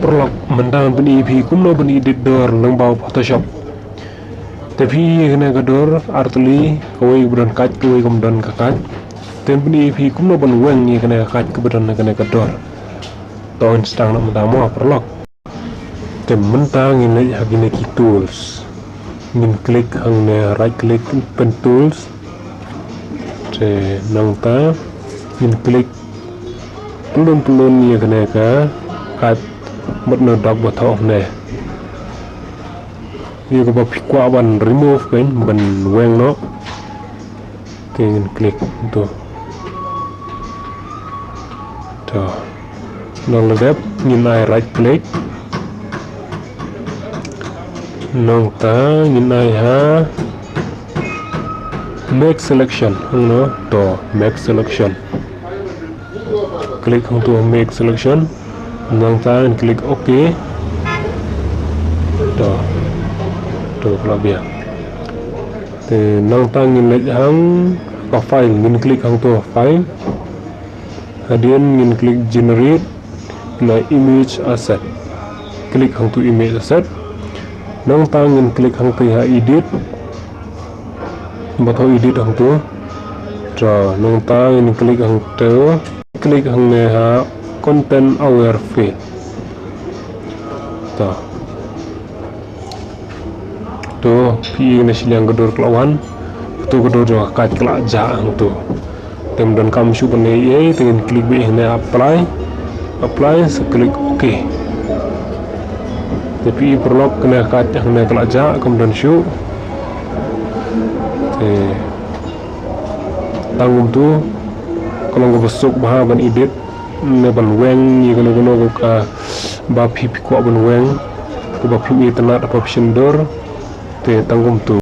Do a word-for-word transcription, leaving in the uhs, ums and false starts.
Paralok, mynta ngan pyni ïa phi kumno ban edit dur lyngba u Photoshop. Te phi ïa kane ka dur artylli, kawei ba don kait, kawei kam don ka kait. Te ngan pyni ïa phi kumno ban weng ïa kane ka kait kaba don ha kane ka dur. To ngin sdang noh mynta mo paralok. Te mynta ngin leit ha kine ki tools. Ngin click hangne, right click, pen tools. Te nangta ngin click pyllun pyllun ïa kane ka kait bad na dok ba thoh hangne. Ïa kaba phi kwah ban remove, ban, ban weng noh. Te ngin click hangto. To. Nang la dep ngin ai right click. Nangta ngin ai ha make selection. Hangno? To, make selection. Click hangto make selection. Nangta ngin click OK. To. To, pla biang. Te nangta ngin leit hang ka file, ngin click hangto file. Hadien ngin click generate na image asset. Click hangto image asset. Nangta ngin click hangto ha edit. Ba thoh edit hangto. To, nangta ngin click hangto. Click hangne ha content aware fill. To. To, phi i na shiliang ka dur ka la wan. Kato ka dur jong ka kait ka la jah hangto. Te ym donkam shuh ban leh ei ei, te ngin click beit hangne apply. Apply, sa click OK. Te phi i paralok kane ka kait hangne ka la jah, kam don shuh. Te tang kumto, ka long kaba suk bha ban edit ne ban weng ïa kano kano kaba phi phi kwah ban weng, kaba phi i tynnat ha phi sha dur. Te tang kumto.